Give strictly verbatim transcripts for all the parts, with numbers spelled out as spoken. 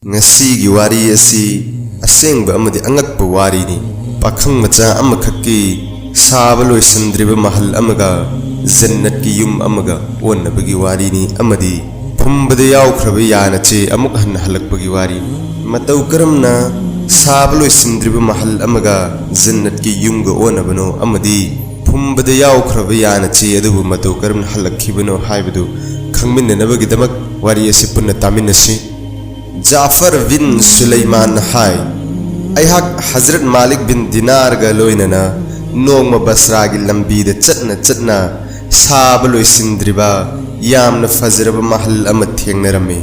ꯉꯁꯤꯒꯤ ꯋꯥꯔꯤ ꯑꯁꯤ ꯑꯁꯦꯡꯕ ꯑꯃꯗꯤ ꯑꯉꯛꯄ ꯋꯥꯔꯤꯅꯤ꯫ ꯄꯥꯈꯪ ꯃꯆꯥ ꯑꯃꯈꯛꯀꯤ ꯁꯥꯕ ꯂꯣꯏꯁꯤꯟꯗ꯭ꯔꯤꯕ ꯃꯍꯜ ꯑꯃꯒ ꯖꯟꯅꯠꯀꯤ ꯌꯨꯝ ꯑꯃꯒ ꯑꯣꯟꯅꯕꯒꯤ ꯋꯥꯔꯤꯅꯤ, ꯑꯃꯗꯤ ꯐꯨꯝꯕꯗ ꯌꯥꯎꯈ꯭ꯔꯕ ꯌꯥꯅ ꯆꯦ ꯑꯃꯨꯛ ꯍꯟꯅ ꯍꯜꯂꯛꯄꯒꯤ ꯋꯥꯔꯤꯅꯤ꯫ ꯃꯇꯧ ꯀꯔꯝꯅ ꯁꯥꯕ ꯂꯣꯏꯁꯤꯟꯗ꯭ꯔꯤꯕ ꯃꯍꯜ ꯑꯃꯒ ꯖꯟꯅꯠꯀꯤ ꯌꯨꯝꯒ ꯑꯣꯟꯅꯕꯅꯣ, ꯑꯃꯗꯤ ꯐꯨꯝꯕꯗ ꯌꯥꯎꯈ꯭ꯔꯕ ꯌꯥꯅ ꯆꯦ ꯑꯗꯨꯕꯨ ꯃꯇꯧ ꯀꯔꯝꯅ ꯍꯜꯂꯛꯈꯤꯕꯅꯣ ꯍꯥꯏꯕꯗꯨ ꯈꯪꯃꯤꯟꯅꯅꯕꯒꯤꯗꯃꯛ ꯋꯥꯔꯤ ꯑꯁꯤ ꯄꯨꯟꯅ ꯇꯥꯃꯤꯟꯅꯁꯤ꯫ ꯖꯥꯐꯔ ꯕꯤꯟ ꯁꯨꯂꯩꯃꯥꯟꯅ ꯍꯥꯏ, ꯑꯩꯍꯥꯛ ꯍꯖꯔꯠ ꯃꯥꯂꯤꯛ ꯕꯤꯟ ꯗꯤꯅꯥꯔꯒ ꯂꯣꯏꯅꯅ ꯅꯣꯡꯃ ꯕꯁ꯭ꯔꯥꯒꯤ ꯂꯝꯕꯤꯗ ꯆꯠꯅ ꯆꯠꯅ ꯁꯥꯕ ꯂꯣꯏꯁꯤꯟꯗ꯭ꯔꯤꯕ ꯌꯥꯝꯅ ꯐꯖꯔꯕ ꯃꯍꯜ ꯑꯃ ꯊꯦꯡꯅꯔꯝꯃꯤ꯫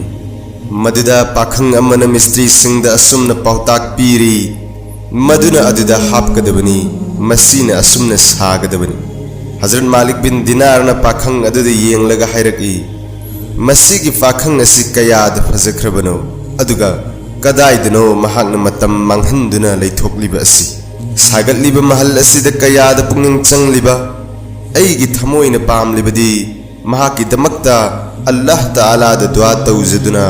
ꯃꯗꯨꯗ ꯄꯥꯈꯪ ꯑꯃꯅ ꯃꯤꯁꯇ꯭ꯔꯤꯁꯤꯡꯗ ꯑꯁꯨꯝꯅ ꯄꯥꯎꯇꯥꯛ ꯄꯤꯔꯤ, ꯃꯗꯨꯅ ꯑꯗꯨꯗ ꯍꯥꯞꯀꯗꯕꯅꯤ, ꯃꯁꯤꯅ ꯑꯁꯨꯝꯅ ꯁꯥꯒꯗꯕꯅꯤ꯫ ꯍꯖꯔꯠ ꯃꯥꯂꯤꯛ ꯕꯤꯟ ꯗꯤꯅꯥꯔꯅ ꯄꯥꯈꯪ ꯑꯗꯨꯗ ꯌꯦꯡꯂꯒ ꯍꯥꯏꯔꯛꯏ, ꯃꯁꯤꯒꯤ ꯄꯥꯈꯪ ꯑꯁꯤ ꯀꯌꯥꯗ ꯐꯖꯈ꯭ꯔꯕꯅꯣ, ꯑꯗꯨꯒ ꯀꯗꯥꯏꯗꯅꯣ ꯃꯍꯥꯛꯅ ꯃꯇꯝ ꯃꯥꯡꯍꯟꯗꯨꯅ ꯂꯩꯊꯣꯛꯂꯤꯕ ꯑꯁꯤ? ꯁꯥꯒꯠꯂꯤꯕ ꯃꯍꯜ ꯑꯁꯤꯗ ꯀꯌꯥꯗ ꯄꯨꯛꯅꯤꯡ ꯆꯪꯂꯤꯕ? ꯑꯩꯒꯤ ꯊꯃꯣꯏꯅ ꯄꯥꯝꯂꯤꯕꯗꯤ ꯃꯍꯥꯛꯀꯤꯗꯃꯛꯇ ꯑꯜꯂꯥꯍ ꯇꯥꯂꯥꯗ ꯗꯨꯋꯥ ꯇꯧꯖꯗꯨꯅ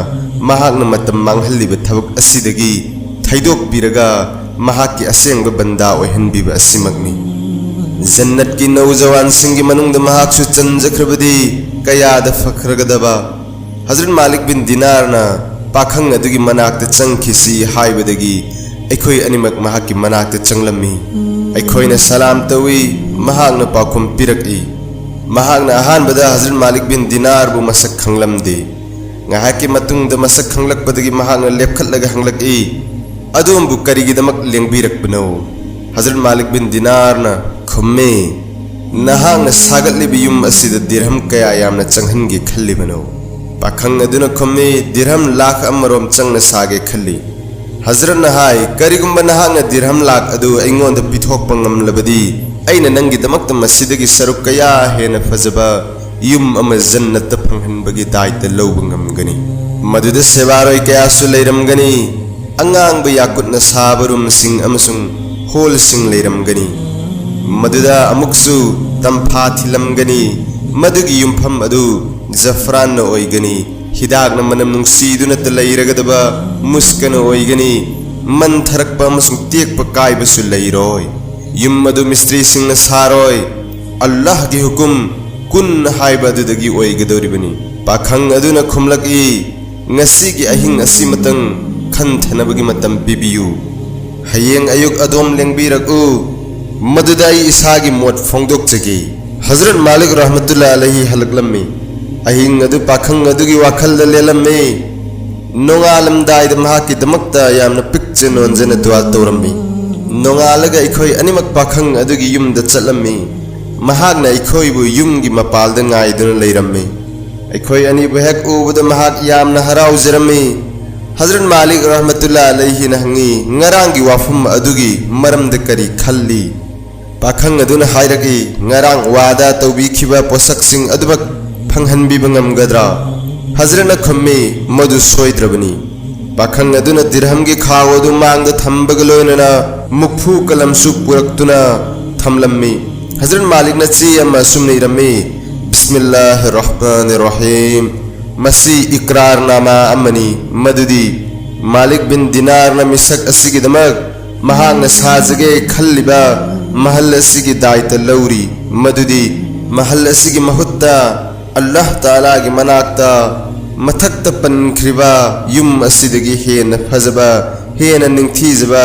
ꯃꯍꯥꯛꯅ ꯃꯇꯝ ꯃꯥꯡꯍꯜꯂꯤꯕ ꯊꯕꯛ ꯑꯁꯤꯗꯒꯤ ꯊꯩꯗꯣꯛꯄꯤꯔꯒ ꯃꯍꯥꯛꯀꯤ ꯑꯁꯦꯡꯕ ꯕꯟꯗꯥ ꯑꯣꯏꯍꯟꯕꯤꯕ ꯑꯁꯤꯃꯛꯅꯤ꯫ ꯖꯟꯅꯠꯀꯤ ꯅꯧꯖꯋꯥꯟꯁꯤꯡꯒꯤ ꯃꯅꯨꯡꯗ ꯃꯍꯥꯛꯁꯨ ꯆꯟꯖꯈ꯭ꯔꯕꯗꯤ ꯀꯌꯥꯗ ꯐꯈ꯭ꯔꯒꯗꯕ! ꯍꯖꯔꯠ ꯃꯥꯂꯤꯛ ꯕꯤꯟ ꯗꯤꯅꯥꯔꯅ ꯄꯥꯈꯪ ꯑꯗꯨꯒꯤ ꯃꯅꯥꯛꯇ ꯆꯪꯈꯤꯁꯤ ꯍꯥꯏꯕꯗꯒꯤ ꯑꯩꯈꯣꯏ ꯑꯅꯤꯃꯛ ꯃꯍꯥꯛꯀꯤ ꯃꯅꯥꯛꯇ ꯆꯪꯂꯝꯃꯤ꯫ ꯑꯩꯈꯣꯏꯅ ꯁꯂꯥꯝ ꯇꯧꯏ, ꯃꯍꯥꯛꯅ ꯄꯥꯎꯈꯨꯝ ꯄꯤꯔꯛꯏ꯫ ꯃꯍꯥꯛꯅ ꯑꯍꯥꯟꯕꯗ ꯍꯖꯔꯠ ꯃꯥꯂꯤꯛ ꯕꯤꯟ ꯗꯤꯅꯥꯔꯕꯨ ꯃꯁꯛ ꯈꯪꯂꯝꯗꯦ꯫ ꯉꯥꯏꯍꯥꯛꯀꯤ ꯃꯇꯨꯡꯗ ꯃꯁꯛ ꯈꯪꯂꯛꯄꯗꯒꯤ ꯃꯍꯥꯛꯅ ꯂꯦꯞꯈꯠꯂꯒ ꯍꯪꯂꯛꯏ, "ꯑꯗꯣꯝꯕꯨ ꯀꯔꯤꯒꯤꯗꯃꯛ ꯂꯦꯡꯕꯤꯔꯛꯄꯅꯣ?" ꯍꯖꯔꯠ ꯃꯥꯂꯤꯛ ꯕꯤꯟ ꯗꯤꯅꯥꯔꯅ ꯈꯨꯝꯃꯤ, "ꯅꯍꯥꯛꯅ ꯁꯥꯒꯠꯂꯤꯕ ꯌꯨꯝ ꯑꯁꯤꯗ ꯗꯤꯔꯍꯝ ꯀꯌꯥ ꯌꯥꯝꯅ ꯆꯪꯍꯟꯒꯦ ꯈꯜꯂꯤꯕꯅꯣ?" ꯄꯥꯈꯪ ꯑꯗꯨꯅ ꯈꯨꯝꯃꯤ, "ꯗꯤꯔꯍꯝ ꯂꯥꯈ ꯑꯃꯔꯣꯝ ꯆꯪꯅ ꯁꯥꯒꯦ ꯈꯜꯂꯤ꯫" ꯍꯖꯔꯠꯅ ꯍꯥꯏ, "ꯀꯔꯤꯒꯨꯝꯕ ꯅꯍꯥꯛꯅ ꯗꯤꯔꯍꯝ ꯂꯥꯈ ꯑꯗꯨ ꯑꯩꯉꯣꯟꯗ ꯄꯤꯊꯣꯛꯄ ꯉꯝꯂꯕꯗꯤ, ꯑꯩꯅ ꯅꯪꯒꯤꯗꯃꯛꯇ ꯃꯁꯤꯗꯒꯤ ꯁꯔꯨꯛ ꯀꯌꯥ ꯍꯦꯟꯅ ꯐꯖꯕ ꯌꯨꯝ ꯑꯃ ꯖꯟꯅꯠꯇ ꯐꯪꯍꯟꯕꯒꯤ ꯗꯥꯏꯇ ꯂꯧꯕ ꯉꯝꯒꯅꯤ꯫ ꯃꯗꯨꯗ ꯁꯦꯕꯥꯔꯣꯏ ꯀꯌꯥꯁꯨ ꯂꯩꯔꯝꯒꯅꯤ, ꯑꯉꯥꯡꯕ ꯌꯥꯀꯨꯠꯅ ꯁꯥꯕ ꯔꯨꯝꯁꯤꯡ ꯑꯃꯁꯨꯡ ꯍꯣꯜꯁꯤꯡ ꯂꯩꯔꯝꯒꯅꯤ꯫ ꯃꯗꯨꯗ ꯑꯃꯨꯛꯁꯨ ꯇꯝꯐꯥ ꯊꯤꯜꯂꯝꯒꯅꯤ, ꯃꯗꯨꯒꯤ ꯌꯨꯝꯐꯝ ꯑꯗꯨ ꯖꯐ꯭ꯔꯥꯟꯅ ꯑꯣꯏꯒꯅꯤ, ꯍꯤꯗꯥꯛꯅ ꯃꯅꯝ ꯅꯨꯡꯁꯤꯗꯨꯅꯇ ꯂꯩꯔꯒꯗꯕ ꯃꯨꯁꯀꯅ ꯑꯣꯏꯒꯅꯤ꯫ ꯃꯟꯊꯔꯛꯄ ꯑꯃꯁꯨꯡ ꯇꯦꯛꯄ ꯀꯥꯏꯕꯁꯨ ꯂꯩꯔꯣꯏ꯫ ꯌꯨꯝ ꯑꯗꯨ ꯃꯤꯁꯇ꯭ꯔꯤꯁꯤꯡꯅ ꯁꯥꯔꯣꯏ, ꯑꯜꯂꯥꯍꯒꯤ ꯍꯨꯀꯨꯝ ꯀꯨꯟ ꯍꯥꯏꯕ ꯑꯗꯨꯗꯒꯤ ꯑꯣꯏꯒꯗꯧꯔꯤꯕꯅꯤ꯫ ꯄꯥꯈꯪ ꯑꯗꯨꯅ ꯈꯨꯝꯂꯛꯏ, "ꯉꯁꯤꯒꯤ ꯑꯍꯤꯡ ꯑꯁꯤꯃꯇꯪ ꯈꯟꯊꯅꯕꯒꯤ ꯃꯇꯝ ꯄꯤꯕꯤꯌꯨ꯫ ꯍꯌꯦꯡ ꯑꯌꯨꯛ ꯑꯗꯣꯝ ꯂꯦꯡꯕꯤꯔꯛꯎ, ꯃꯗꯨꯗ ꯑꯩ ꯏꯁꯥꯒꯤ ꯃꯣꯠ ꯐꯣꯡꯗꯣꯛꯆꯒꯦ꯫" ꯍꯖꯔꯠ ꯃꯥꯂꯤꯛ ꯔꯍꯃꯇꯨꯜꯂꯥ ꯑꯂꯩꯍꯤ ꯍꯜꯂꯛꯂꯝꯃꯤ꯫ ꯑꯍꯤꯡ ꯑꯗꯨ ꯄꯥꯈꯪ ꯑꯗꯨꯒꯤ ꯋꯥꯈꯜꯗ ꯂꯦꯜꯂꯝꯃꯤ꯫ ꯅꯣꯡꯉꯥꯜꯂꯝꯗꯥꯏꯗ ꯃꯍꯥꯛꯀꯤꯗꯃꯛꯇ ꯌꯥꯝꯅ ꯄꯤꯛꯆ ꯅꯣꯟꯖꯅ ꯗꯨꯋꯥ ꯇꯧꯔꯝꯃꯤ꯫ ꯅꯣꯡꯉꯥꯜꯂꯒ ꯑꯩꯈꯣꯏ ꯑꯅꯤꯃꯛ ꯄꯥꯈꯪ ꯑꯗꯨꯒꯤ ꯌꯨꯝꯗ ꯆꯠꯂꯝꯃꯤ꯫ ꯃꯍꯥꯛꯅ ꯑꯩꯈꯣꯏꯕꯨ ꯌꯨꯝꯒꯤ ꯃꯄꯥꯜꯗ ꯉꯥꯏꯗꯨꯅ ꯂꯩꯔꯝꯃꯤ꯫ ꯑꯩꯈꯣꯏ ꯑꯅꯤꯕꯨ ꯍꯦꯛ ꯎꯕꯗ ꯃꯍꯥꯛ ꯌꯥꯝꯅ ꯍꯔꯥꯎꯖꯔꯝꯃꯤ꯫ ꯍꯖꯔꯠ ꯃꯥꯂꯤꯛ ꯔꯍꯃꯇꯨꯜꯂꯥ ꯑꯂꯩꯍꯤꯅ ꯍꯪꯉꯤ, "ꯉꯔꯥꯡꯒꯤ ꯋꯥꯐꯝ ꯑꯗꯨꯒꯤ ꯃꯔꯝꯗ ꯀꯔꯤ ꯈꯜꯂꯤ?" ꯄꯥꯈꯪ ꯑꯗꯨꯅ ꯍꯥꯏꯔꯛꯏ, "ꯉꯔꯥꯡ ꯋꯥꯗꯥ ꯇꯧꯕꯤꯈꯤꯕ ꯄꯣꯠꯁꯛꯁꯤꯡ ꯑꯗꯨꯃꯛ ꯐꯪꯍꯟꯕꯤꯕ ꯉꯝꯒꯗ꯭ꯔꯥ?" ꯍꯖꯔꯠꯅ ꯈꯨꯝꯃꯤ, "ꯃꯗꯨ ꯁꯣꯏꯗ꯭ꯔꯕꯅꯤ꯫" ꯄꯥꯈꯪ ꯑꯗꯨꯅ ꯗꯤꯔꯍꯝꯒꯤ ꯈꯥꯎ ꯑꯗꯨ ꯃꯥꯡꯗ ꯊꯝꯕꯒ ꯂꯣꯏꯅꯅ ꯃꯨꯛꯐꯨ ꯀꯂꯝꯁꯨ ꯄꯨꯔꯛꯇꯨꯅ ꯊꯝꯂꯝꯃꯤ꯫ ꯍꯖꯔꯠ ꯃꯥꯂꯤꯛꯅ ꯆꯦ ꯑꯃ ꯑꯁꯨꯝꯅ ꯏꯔꯝꯃꯤ, "ꯕꯤꯁꯃꯤꯜꯂꯥꯍꯤꯔ ꯔꯍꯃꯥꯅꯤꯔ ꯔꯍꯤꯝ꯫ ꯃꯁꯤ ꯏꯀ꯭ꯔꯥꯔꯅꯥꯃꯥ ꯑꯃꯅꯤ, ꯃꯗꯨꯗꯤ ꯃꯥꯂꯤꯛ ꯕꯤꯟ ꯗꯤꯅꯥꯔꯅ ꯃꯤꯁꯛ ꯑꯁꯤꯒꯤꯗꯃꯛ ꯃꯍꯥꯛꯅ ꯁꯥꯖꯒꯦ ꯈꯜꯂꯤꯕ ꯃꯍꯜ ꯑꯁꯤꯒꯤ ꯗꯥꯏꯇ ꯂꯧꯔꯤ, ꯃꯗꯨꯗꯤ ꯃꯍꯜ ꯑꯁꯤꯒꯤ ꯃꯍꯨꯠꯇ ꯑꯜꯂꯥꯍ ꯇꯥꯂꯥꯒꯤ ꯃꯅꯥꯛꯇ ꯃꯊꯛꯇ ꯄꯟꯈ꯭ꯔꯤꯕ ꯌꯨꯝ ꯑꯁꯤꯗꯒꯤ ꯍꯦꯟꯅ ꯐꯖꯕ, ꯍꯦꯟꯅ ꯅꯤꯡꯊꯤꯖꯕ,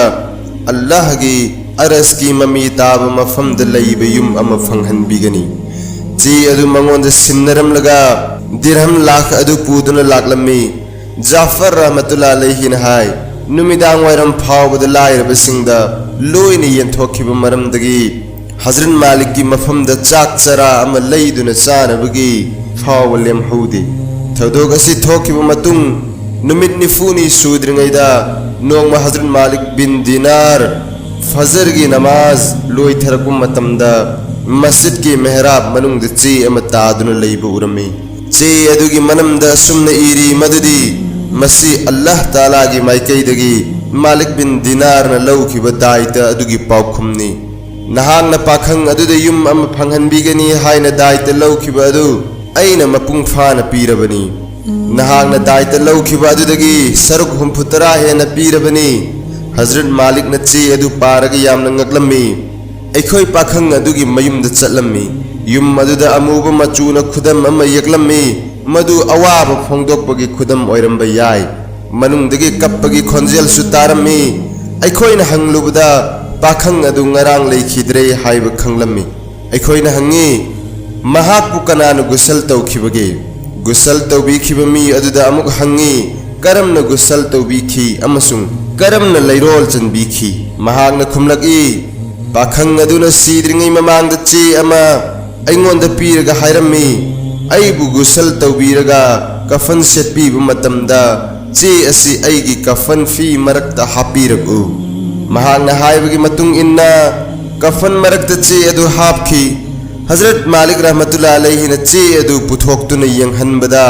ꯑꯜꯂꯥꯍꯒꯤ ꯑꯔꯁꯀꯤ ꯃꯃꯤ ꯇꯥꯕ ꯃꯐꯝꯗ ꯂꯩꯕ ꯌꯨꯝ ꯑꯃ ꯐꯪꯍꯟꯕꯤꯒꯅꯤ꯫" ꯆꯦ ꯑꯗꯨ ꯃꯉꯣꯟꯗ ꯁꯤꯟꯅꯔꯝꯂꯒ ꯗꯤꯔꯍꯝ ꯂꯥꯈ ꯑꯗꯨ ꯄꯨꯗꯨꯅ ꯂꯥꯛꯂꯝꯃꯤ꯫ ꯖꯥꯐꯔ ꯔꯍꯃꯇꯨꯜꯂꯥ ꯑꯂꯩꯍꯤꯅ ꯍꯥꯏ, "ꯅꯨꯃꯤꯗꯥꯡ ꯋꯥꯏꯔꯝ ꯐꯥꯎꯕꯗ ꯂꯥꯏꯔꯕꯁꯤꯡꯗ ꯂꯣꯏꯅ ꯌꯦꯟꯊꯣꯛꯈꯤꯕ ꯃꯔꯝꯗꯒꯤ ꯍꯖꯔꯠ ꯃꯥꯂꯤꯛꯀꯤ ꯃꯐꯝꯗ ꯆꯥꯛ ꯆꯔꯥ ꯑꯃ ꯂꯩꯗꯨꯅ ꯆꯥꯅꯕꯒꯤ ꯐꯥꯎꯕ ꯂꯦꯝꯍꯧꯗꯦ꯫ ꯊꯧꯗꯣꯛ ꯑꯁꯤ ꯊꯣꯛꯈꯤꯕ ꯃꯇꯨꯡ ꯅꯨꯃꯤꯠ ꯅꯤꯐꯨꯅꯤ ꯁꯨꯗ꯭ꯔꯤꯉꯩꯗ ꯅꯣꯡꯃ ꯍꯖꯔꯠ ꯃꯥꯂꯤꯛ ꯕꯤꯟ ꯗꯤꯅꯥꯔ ꯐꯖꯔꯒꯤ ꯅꯃꯥꯖ ꯂꯣꯏꯊꯔꯛꯄ ꯃꯇꯝꯗ ꯃꯁꯖꯤꯗꯀꯤ ꯃꯦꯍꯔꯥꯕ ꯃꯅꯨꯡꯗ ꯆꯦ ꯑꯃ ꯇꯥꯗꯨꯅ ꯂꯩꯕ ꯎꯔꯝꯃꯤ꯫ ꯆꯦ ꯑꯗꯨꯒꯤ ꯃꯅꯨꯡꯗ ꯑꯁꯨꯝꯅ ꯏꯔꯤ ꯃꯗꯨꯗꯤ, ꯃꯁꯤ ꯑꯜꯂꯥꯍ ꯇꯥꯂꯥꯒꯤ ꯃꯥꯏꯀꯩꯗꯒꯤ ꯃꯥꯂꯤꯛ ꯕꯤꯟ ꯗꯤꯅꯥꯔꯅ ꯂꯧꯈꯤꯕ ꯗꯥꯏꯇ ꯑꯗꯨꯒꯤ ꯄꯥꯎꯈꯨꯝꯅꯤ꯫ ꯅꯍꯥꯛꯅ ꯄꯥꯈꯪ ꯑꯗꯨꯗ ꯌꯨꯝ ꯑꯃ ꯐꯪꯍꯟꯕꯤꯒꯅꯤ ꯍꯥꯏꯅ ꯗꯥꯏꯇ ꯂꯧꯈꯤꯕ ꯑꯗꯨ ꯑꯩꯅ ꯃꯄꯨꯡ ꯐꯥꯅ ꯄꯤꯔꯕꯅꯤ꯫ ꯅꯍꯥꯛꯅ ꯗꯥꯏꯇ ꯂꯧꯈꯤꯕ ꯑꯗꯨꯗꯒꯤ ꯁꯔꯨꯛ ꯍꯨꯝꯐꯨ ꯇꯔꯥ ꯍꯦꯟꯅ ꯄꯤꯔꯕꯅꯤ꯫ ꯍꯖꯔꯠ ꯃꯥꯂꯤꯛꯅ ꯆꯦ ꯑꯗꯨ ꯄꯥꯔꯒ ꯌꯥꯝꯅ ꯉꯛꯂꯝꯃꯤ꯫ ꯑꯩꯈꯣꯏ ꯄꯥꯈꯪ ꯑꯗꯨꯒꯤ ꯃꯌꯨꯝꯗ ꯆꯠꯂꯝꯃꯤ꯫ ꯌꯨꯝ ꯑꯗꯨꯗ ꯑꯃꯨꯕ ꯃꯆꯨꯅ ꯈꯨꯗꯝ ꯑꯃ ꯌꯦꯛꯂꯝꯃꯤ꯫ ꯃꯗꯨ ꯑꯋꯥꯕ ꯐꯣꯡꯗꯣꯛꯄꯒꯤ ꯈꯨꯗꯝ ꯑꯣꯏꯔꯝꯕ ꯌꯥꯏ꯫ ꯃꯅꯨꯡꯗꯒꯤ ꯀꯞꯄꯒꯤ ꯈꯣꯟꯖꯦꯜꯁꯨ ꯇꯥꯔꯝꯃꯤ꯫ ꯑꯩꯈꯣꯏꯅ ꯍꯪꯂꯨꯕꯗ ꯄꯥꯈꯪ ꯑꯗꯨ ꯉꯔꯥꯡ ꯂꯩꯈꯤꯗ꯭ꯔꯦ ꯍꯥꯏꯕ ꯈꯪꯂꯝꯃꯤ꯫ ꯑꯩꯈꯣꯏꯅ ꯍꯪꯉꯤ, "ꯃꯍꯥꯛꯄꯨ ꯀꯅꯥꯅ ꯒꯨꯁꯜ ꯇꯧꯈꯤꯕꯒꯦ? ꯒꯨꯁꯜ ꯇꯧꯕꯤꯈꯤꯕ ꯃꯤ ꯑꯗꯨꯗ ꯑꯃꯨꯛ ꯍꯪꯉꯤ, "ꯀꯔꯝꯅ ꯒꯨꯁꯜ ꯇꯧꯕꯤꯈꯤ ꯑꯃꯁꯨꯡ ꯀꯔꯝꯅ ꯂꯩꯔꯣꯜ ꯆꯟꯕꯤꯈꯤ?" ꯃꯍꯥꯛꯅ ꯈꯨꯝꯂꯛꯏ, "ꯄꯥꯈꯪ ꯑꯗꯨꯅ ꯁꯤꯗ꯭ꯔꯤꯉꯩ ꯃꯃꯥꯡꯗ ꯆꯦ ꯑꯃ ꯑꯩꯉꯣꯟꯗ ꯄꯤꯔꯒ ꯍꯥꯏꯔꯝꯃꯤ, 'ꯑꯩꯕꯨ ꯒꯨꯁꯜ ꯇꯧꯕꯤꯔꯒ ꯀꯐꯟ ꯁꯦꯠꯄꯤꯕ ꯃꯇꯝꯗ ꯆꯦ ꯑꯁꯤ ꯑꯩꯒꯤ ꯀꯐꯟ ꯐꯤ ꯃꯔꯛꯇ ꯍꯥꯞꯄꯤꯔꯛꯎ.'" ꯃꯍꯥꯛꯅ ꯍꯥꯏꯕꯒꯤ ꯃꯇꯨꯡ ꯏꯟꯅ ꯀꯐꯟ ꯃꯔꯛꯇ ꯆꯦ ꯑꯗꯨ ꯍꯥꯞꯈꯤ꯫ ꯍꯖꯔꯠ ꯃꯥꯂꯤꯛ ꯔꯍꯃꯇꯨꯜꯂꯥ ꯑꯂꯩꯍꯤꯅ ꯆꯦ ꯑꯗꯨ ꯄꯨꯊꯣꯛꯇꯨꯅ ꯌꯦꯡꯍꯟꯕꯗ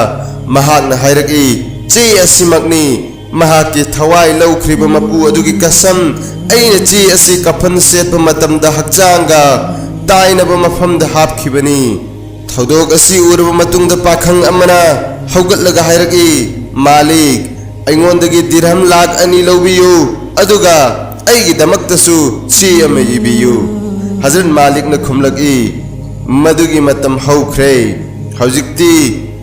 ꯃꯍꯥꯛꯅ ꯍꯥꯏꯔꯛꯏ, "ꯆꯦ ꯑꯁꯤꯃꯛꯅꯤ꯫ ꯃꯍꯥꯛꯀꯤ ꯊꯋꯥꯏ ꯂꯧꯈ꯭ꯔꯤꯕ ꯃꯄꯨ ꯑꯗꯨꯒꯤ ꯀꯁꯝ, ꯑꯩꯅ ꯆꯦ ꯑꯁꯤ ꯀꯐꯟ ꯁꯦꯠꯄ ꯃꯇꯝꯗ ꯍꯛꯆꯥꯡꯒ ꯇꯥꯏꯅꯕ ꯃꯐꯝꯗ ꯍꯥꯞꯈꯤꯕꯅꯤ"꯫ ꯊꯧꯗꯣꯛ ꯑꯁꯤ ꯎꯔꯕ ꯃꯇꯨꯡꯗ ꯄꯥꯈꯪ ꯑꯃꯅ ꯍꯧꯒꯠꯂꯒ ꯍꯥꯏꯔꯛꯏ, "ꯃꯥꯂꯤꯛ, ꯑꯩꯉꯣꯟꯗꯒꯤ ꯗꯤꯔꯍꯝ ꯂꯥꯈ ꯑꯅꯤ ꯂꯧꯕꯤꯌꯨ, ꯑꯗꯨꯒ ꯑꯩꯒꯤꯗꯃꯛꯇꯁꯨ ꯆꯦ ꯑꯃ ꯏꯕꯤꯌꯨ"꯫ ꯍꯖꯔꯠ ꯃꯥꯂꯤꯛꯅ ꯈꯨꯝꯂꯛꯏ, "ꯃꯗꯨꯒꯤ ꯃꯇꯝ ꯍꯧꯈ꯭ꯔꯦ꯫ ꯍꯧꯖꯤꯛꯇꯤ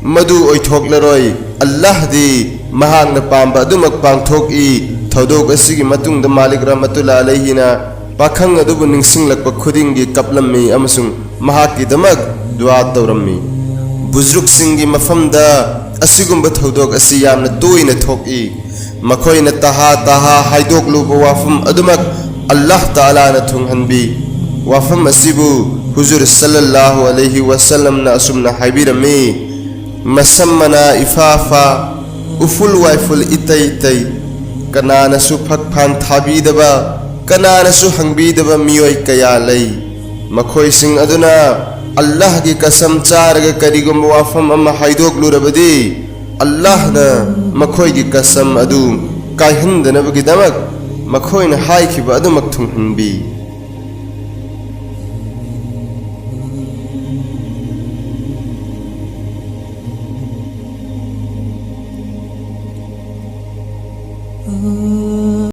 ꯃꯗꯨ ꯑꯣꯏꯊꯣꯛꯂꯔꯣꯏ꯫ ꯑꯜꯂꯥꯍꯗꯤ ꯃꯍꯥꯛꯅ ꯄꯥꯝꯕ ꯑꯗꯨꯃꯛ ꯄꯥꯡꯊꯣꯛꯏ"꯫ ꯊꯧꯗꯣꯛ ꯑꯁꯤꯒꯤ ꯃꯇꯨꯡꯗ ꯃꯥꯂꯤꯛ ꯔꯍꯃꯇꯨꯜꯂꯥ ꯑꯂꯩꯍꯤꯅ ꯄꯥꯈꯪ ꯑꯗꯨꯕꯨ ꯅꯤꯡꯁꯤꯡꯂꯛꯄ ꯈꯨꯗꯤꯡꯒꯤ ꯀꯞꯂꯝꯃꯤ ꯑꯃꯁꯨꯡ ꯃꯍꯥꯛꯀꯤꯗꯃꯛ ꯗꯨꯋꯥ ꯇꯧꯔꯝꯃꯤ꯫ ꯕꯨꯖ꯭ꯔꯨꯛꯁꯤꯡꯒꯤ ꯃꯐꯝꯗ ꯑꯁꯤꯒꯨꯝꯕ ꯊꯧꯗꯣꯛ ꯑꯁꯤ ꯌꯥꯝꯅ ꯇꯣꯏꯅ ꯊꯣꯛꯏ꯫ ꯃꯈꯣꯏꯅ ꯇꯍꯥ ꯇꯍꯥ ꯍꯥꯏꯗꯣꯛꯂꯨꯕ ꯋꯥꯐꯝ ꯑꯗꯨꯃꯛ ꯑꯜꯂꯥꯍ ꯇꯥꯂꯥꯅ ꯊꯨꯡꯍꯟꯕꯤ꯫ ꯋꯥꯐꯝ ꯑꯁꯤꯕꯨ ꯍꯨꯖꯨꯔ ꯁꯜꯂꯜꯂꯥꯍꯨ ꯑꯂꯩꯍꯤ ꯋꯥꯁꯜꯂꯝꯅ ꯑꯁꯨꯝꯅ ꯍꯥꯏꯕꯤꯔꯝꯃꯤ, "ꯃꯁꯝ ꯃꯅꯥ ꯏꯐꯥ ꯐꯥ, ꯎꯐꯨꯜ ꯋꯥꯏꯐꯨꯜ ꯏꯇꯩ ꯇꯩ, ꯀꯅꯥꯅꯁꯨ ꯐꯛ ꯐꯥꯟ ꯊꯥꯕꯤꯗꯕ, ꯀꯅꯥꯅꯁꯨ ꯍꯪꯕꯤꯗꯕ ꯃꯤꯑꯣꯏ ꯀꯌꯥ ꯂꯩ꯫ ꯃꯈꯣꯏꯁꯤꯡ ꯑꯗꯨꯅ ꯑꯜꯂꯥꯍꯒꯤ ꯀꯁꯝ ꯆꯥꯔꯒ ꯀꯔꯤꯒꯨꯝꯕ ꯋꯥꯐꯝ ꯑꯃ ꯍꯥꯏꯗꯣꯛꯂꯨꯔꯕꯗꯤ, ꯑꯜꯂꯥꯍꯅ ꯃꯈꯣꯏꯒꯤ ꯀꯁꯝ ꯑꯗꯨ ꯀꯥꯏꯍꯟꯗꯅꯕꯒꯤꯗꯃꯛ ꯃꯈꯣꯏꯅ ꯍꯥꯏꯈꯤꯕ ꯑꯗꯨꯃꯛ ꯊꯨꯡꯍꯟꯕꯤ"꯫